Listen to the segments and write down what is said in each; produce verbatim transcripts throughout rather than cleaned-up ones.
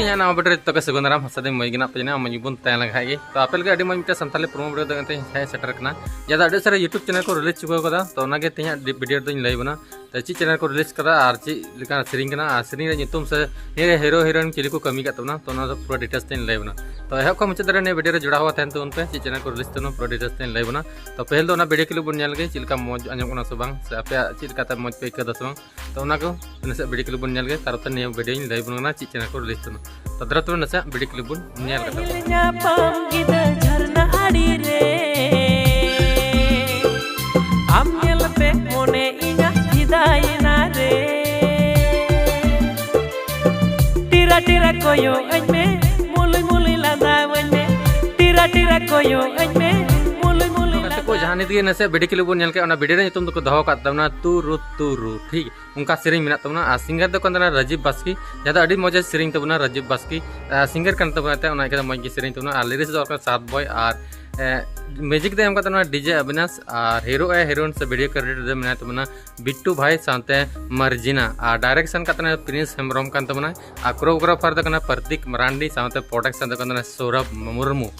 ᱦᱮᱸ, ᱱᱟᱣᱟ video ᱨᱮ ᱡᱚᱛᱚ ᱜᱮ ᱥᱟᱹᱜᱩᱱ ᱫᱟᱨᱟᱢ, ᱦᱟᱥᱟ ᱫᱤᱱ ᱢᱚᱡᱽ ᱜᱮ ᱢᱮᱱᱟᱜ ᱯᱮᱭᱟ, ᱢᱚᱡᱽ ᱜᱮᱵᱚᱱ ᱛᱟᱦᱮᱸ ᱞᱮᱱ ᱠᱷᱟᱡ ᱜᱮ᱾ ᱛᱚ ᱟᱯᱮ ᱞᱟᱹᱜᱤᱫ ᱟᱹᱰᱤ ᱢᱚᱡᱽ ᱢᱤᱫᱴᱮᱱ ᱥᱟᱱᱛᱟᱲᱤ promo video ᱫᱚ ᱮᱱᱛᱮ ᱦᱮᱡ ᱥᱮᱴᱮᱨ ᱠᱟᱱᱟ᱾ ᱡᱟᱦᱟᱸ ᱫᱚ ᱟᱹᱰᱤ ᱥᱟᱨᱟ YouTube channel ᱠᱚ release ᱪᱩᱠᱟᱹᱣ ᱠᱟᱫᱟ, ᱛᱚ ᱚᱱᱟᱜᱮ ᱛᱮᱦᱮᱧᱟᱜ video ᱨᱮᱫᱚᱧ ᱞᱟᱹᱭ ᱵᱚᱱᱟ᱾ ᱛᱚ ᱪᱮᱫ channel ᱠᱚ release ᱠᱟᱫᱟ ᱟᱨ ᱪᱮᱫ ᱞᱮᱠᱟᱱᱟᱜ ᱥᱮᱨᱮᱧ ᱠᱟᱱᱟ ᱟᱨ ᱥᱮᱨᱮᱧ ᱨᱮᱭᱟᱜ ᱧᱩᱛᱩᱢ ᱥᱮ ᱱᱤᱭᱟᱹ ᱨᱮ hero heroine ᱪᱤᱞᱤ ᱠᱚ ᱠᱟᱹᱢᱤ ᱠᱟᱫ ᱛᱟᱵᱚᱱᱟ, ᱛᱚ ᱚᱱᱟ ᱫᱚ ᱯᱩᱨᱟᱹ details ᱛᱮᱧ ᱞᱟᱹᱭ ᱵᱚᱱᱟ᱾ ᱛᱚ ᱮᱦᱚᱵ ᱠᱷᱚᱱ ᱢᱩᱪᱟᱹᱫ ᱫᱷᱟᱹᱨᱤᱡ ᱱᱤᱭᱟᱹ video ᱨᱮ ᱡᱚᱲᱟᱣ ᱛᱟᱦᱮᱱ ᱛᱟᱵᱚᱱ ᱯᱮ᱾ ᱪᱮᱫ channel ᱠᱚ release ᱛᱟᱵᱚᱱᱟ ᱯᱩᱨᱟᱹ details ᱛᱮᱧ ᱞᱟᱹᱭ ᱵᱚᱱᱟ᱾ ᱛᱚ ᱯᱟᱹᱦᱤᱞ ᱫᱚ ᱚᱱᱟ video clip ᱵᱚᱱ ᱧᱮᱞ ᱜᱮ, ᱪᱮᱫ ᱞᱮᱠᱟ ᱢᱚᱡᱽ ᱟᱸᱡᱚᱢᱚᱜ ᱠᱟᱱᱟ ᱥᱮ ᱵᱟᱝ, ᱥᱮ ᱟᱯᱮᱭᱟᱜ ᱪᱮᱫ ᱞᱮᱠᱟᱛᱮ ᱢᱚᱡᱽ ᱯᱮ ᱟᱹᱭᱠᱟᱹᱣ ᱫᱟ ᱥᱮ ᱵᱟᱝ᱾ ᱛᱚ ᱚᱱᱟ ᱠᱚ ᱱᱟᱥᱮᱭᱟᱜ video clip ᱵᱚᱱ ᱧᱮᱞ ᱜᱮ, ᱛᱟᱨᱯᱚᱨᱮ ᱱᱤᱭᱟᱹ video ᱤᱧ ᱞᱟᱹᱭ ᱵᱚᱱ ᱠᱟᱱᱟ ᱪᱮᱫ channel ᱠᱚ release ᱛᱟᱵᱚᱱᱟ᱾ ᱛᱚ ᱫᱮᱞᱟ ᱛᱚᱵᱮ ᱱᱟᱥᱮᱭᱟᱜ video clip ᱵᱚᱱ ᱧᱮᱞ ᱠᱟᱛᱮ ᱵᱚᱱ ᱧᱟᱯᱟᱢ ᱜᱤᱫᱟᱹ ᱡᱷᱟᱨᱱᱟ ᱟᱲᱮ ᱨᱮ, ᱟᱢ ᱧᱮᱞ ᱛᱮ ᱢᱚᱱᱮ ᱤᱧᱟᱹᱜ ᱯᱷᱤᱫᱟᱭᱮᱱᱟ ᱨᱮ᱾ ᱴᱤᱨᱟ ᱴᱤᱨᱟ ᱠᱚᱭᱚᱜ ᱟᱹᱧ ᱢᱮ, ᱢᱩᱞᱩᱭ ᱢᱩᱞᱩᱭ ᱞᱟᱸᱫᱟᱣᱟᱹᱧ ᱢᱮ᱾ ᱴᱤᱨᱟ ᱴᱤᱨᱟ ᱠᱚᱭᱚᱜ ᱟᱹᱧ ᱢᱮ, ᱢᱩᱞᱩᱭ ᱢᱩᱞᱩᱭ ᱜᱟᱛᱮ ᱠᱚ, ᱞᱟᱸᱫᱟᱣᱟᱹᱧ ᱡᱟᱦᱟᱸ ᱱᱤᱛ ᱜᱮ ᱱᱟᱥᱮᱭᱟᱜ video clip ᱵᱚᱱ ᱧᱮᱞ ᱠᱮᱫ, ᱚᱱᱟ video ᱨᱮ ᱧᱩᱛᱩᱢ ᱫᱚᱠᱚ ᱫᱚᱦᱚ ᱠᱟᱫ ᱛᱟᱵᱚᱱᱟ ᱛᱩᱨᱩ ᱛᱩᱨᱩ, ᱴᱷᱤᱠ? ᱚᱱᱠᱟ ᱥᱮᱨᱮᱧ ᱢᱮᱱᱟᱜ ᱛᱟᱵᱚᱱᱟ᱾ ᱟᱨ singer ᱫᱚ ᱠᱟᱱ ᱛᱟᱵᱚᱱᱟ ᱨᱟᱡᱤᱵ ᱵᱟᱥᱠᱮ, ᱡᱟᱦᱟᱸ ᱫᱚ ᱟᱹᱰᱤ ᱢᱚᱡᱽ ᱮ ᱥᱮᱨᱮᱧ ᱛᱟᱵᱚᱱᱟ ᱨᱟᱡᱤᱵ ᱵᱟᱥᱠᱮ᱾ ᱟᱨ singer ᱠᱟᱱ ᱛᱟᱵᱚᱱᱟ ᱛᱮ ᱚᱱᱟ ᱤᱭᱠᱟᱹᱛᱮ ᱢᱚᱡᱽ ᱜᱮ ᱥᱮᱨᱮᱧ ᱛᱟᱵᱚᱱᱟ᱾ ᱟᱨ lyrics ᱫᱚ ᱚᱠᱟ ᱥᱟᱛ ᱵᱚᱭ ᱟᱨ, ᱮ, music ᱫᱚ ᱮᱢ ᱠᱟᱫ ᱛᱟᱵᱚᱱᱟ DJ ᱚᱵᱤᱱᱟᱥ᱾ ᱟᱨ hero ᱮ heroine ᱥᱮ video credit ᱨᱮ ᱢᱮᱱᱟᱭ ᱛᱟᱵᱚᱱᱟ ᱵᱤᱴᱴᱩ ᱵᱷᱟᱭ ᱥᱟᱶᱛᱮ ᱢᱟᱨᱡᱤᱱᱟ᱾ ᱟᱨ direction ᱠᱟᱫ ᱛᱟᱵᱚᱱᱟ ᱯᱨᱤᱱᱥ ᱦᱮᱢᱵᱨᱚᱢ ᱠᱟᱱ ᱛᱟᱵᱚᱱᱟ᱾ ᱟᱨ choreographer ᱫᱚ ᱠᱟᱱᱟ ᱯᱨᱚᱛᱤᱠ ᱢᱟᱨᱟᱱᱰᱤ, ᱥᱟᱶᱛᱮ production ᱫᱚ ᱠᱟᱱ ᱛᱟᱵᱚᱱᱟ ᱥᱚᱨᱚᱵ ᱢᱩᱨᱢᱩ᱾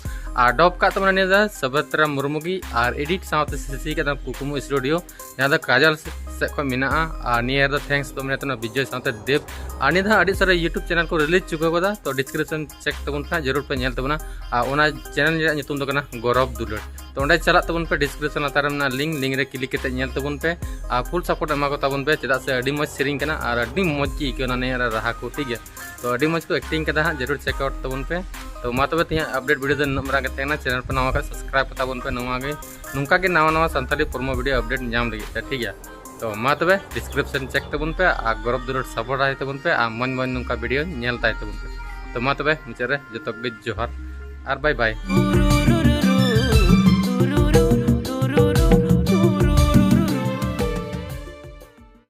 ᱟᱨ dub ᱠᱟᱫ ᱛᱟᱵᱚᱱᱟ ᱱᱤᱭᱟᱹ ᱫᱚ ᱥᱩᱵᱷᱚᱫᱨᱟ ᱢᱩᱨᱢᱩ ᱜᱮ᱾ ᱟᱨ edit ᱥᱟᱶᱛᱮ CC ᱠᱟᱫ ᱛᱟᱵᱚᱱᱟ ᱠᱩᱠᱢᱩ studio, ᱡᱟᱦᱟᱸ ᱫᱚ ᱠᱟᱡᱚᱞ ᱥᱮᱫ ᱠᱷᱚᱱ ᱢᱮᱱᱟᱜᱼᱟ᱾ ᱟᱨ ᱱᱤᱭᱟᱹ ᱨᱮᱫᱚ thanks ᱫᱚ ᱢᱮᱱᱟᱭ ᱛᱟᱵᱚᱱᱟ ᱵᱤᱡᱚᱭ ᱥᱟᱶᱛᱮ ᱫᱮᱵ᱾ ᱟᱨ ᱱᱤᱭᱟᱹ ᱫᱚ ᱟᱹᱰᱤ ᱥᱟᱨᱟ YouTube channel ᱠᱚ release ᱪᱩᱠᱟᱹᱣ ᱠᱟᱫᱟ, ᱛᱚ description check ᱛᱟᱵᱚᱱ ᱯᱮ, ᱡᱟᱹᱨᱩᱲ ᱯᱮ ᱧᱮᱞ ᱛᱟᱵᱚᱱᱟ᱾ ᱟᱨ ᱚᱱᱟ channel ᱨᱮᱭᱟᱜ ᱧᱩᱛᱩᱢ ᱫᱚ ᱠᱟᱱᱟ ᱜᱚᱨᱚᱵ ᱫᱩᱞᱟᱹᱲ᱾ ᱛᱚ ᱚᱸᱰᱮ ᱪᱟᱞᱟᱜ ᱛᱟᱵᱚᱱ ᱯᱮ, description ᱞᱟᱛᱟᱨ ᱨᱮ ᱢᱮᱱᱟᱜᱼᱟ link, link ᱨᱮ click ᱠᱟᱛᱮ ᱧᱮᱞ ᱛᱟᱵᱚᱱ ᱯᱮ᱾ ᱟᱨ full support ᱮᱢᱟ ᱠᱚ ᱛᱟᱵᱚᱱ ᱯᱮ, ᱪᱮᱫᱟᱜ ᱥᱮ ᱟᱹᱰᱤ ᱢᱚᱡᱽ ᱥᱮᱨᱮᱧ ᱠᱟᱱᱟ ᱟᱨ ᱟᱹᱰᱤ ᱢᱚᱡᱽ ᱜᱮ ᱟᱹᱭᱠᱟᱹᱣ ᱮᱱᱟ ᱱᱤᱭᱟᱹ ᱨᱮ ᱨᱟᱦᱟ ᱠᱚ, ᱴᱷᱤᱠ ᱜᱮᱭᱟ᱾ ᱛᱚ ᱟᱹᱰᱤ ᱢᱚᱡᱽ ᱠᱚ acting ᱠᱟᱫᱟ ᱦᱟᱸᱜ, ᱡᱟᱹᱨᱩᱲ check out ᱛᱟᱵᱚᱱ ᱯᱮ᱾ ᱛᱚ ᱢᱟ ᱛᱚᱵᱮ ᱛᱮᱦᱮᱧᱟᱜ update video ᱫᱚ ᱱᱩᱱᱟᱹᱜ ᱢᱟᱨᱟᱝ ᱜᱮ ᱛᱟᱦᱮᱸ ᱠᱟᱱᱟ᱾ Channel ᱯᱮ ᱱᱟᱣᱟ ᱠᱷᱟᱱ subscribe ᱠᱟᱛᱟ ᱵᱚᱱ ᱯᱮ, ᱱᱚᱣᱟ ᱜᱮ, ᱱᱚᱝᱠᱟ ᱜᱮ ᱱᱟᱣᱟ ᱱᱟᱣᱟ ᱥᱟᱱᱛᱟᱲᱤ promo video update ᱧᱟᱢ ᱞᱟᱹᱜᱤᱫ ᱛᱮ, ᱴᱷᱤᱠ ᱜᱮᱭᱟ᱾ ᱛᱚ ᱢᱟ ᱛᱚᱵᱮ description check ᱛᱟᱵᱚᱱ ᱯᱮ ᱟᱨ ᱜᱚᱨᱚᱵ ᱫᱩᱞᱟᱹᱲ support ᱟᱭ ᱛᱟᱵᱚᱱ ᱯᱮ ᱟᱨ ᱢᱚᱡᱽ ᱢᱚᱡᱽ ᱱᱚᱝᱠᱟ video ᱧᱮᱞ ᱛᱟᱭ ᱛᱟᱵᱚᱱ ᱯᱮ᱾ ᱛᱚ ᱢᱟ ᱛᱚᱵᱮ ᱢᱩᱪᱟᱹᱫ ᱨᱮ ᱡᱚᱛᱚ ᱜᱮ ᱡᱚᱦᱟᱨ ᱟᱨ bye bye᱾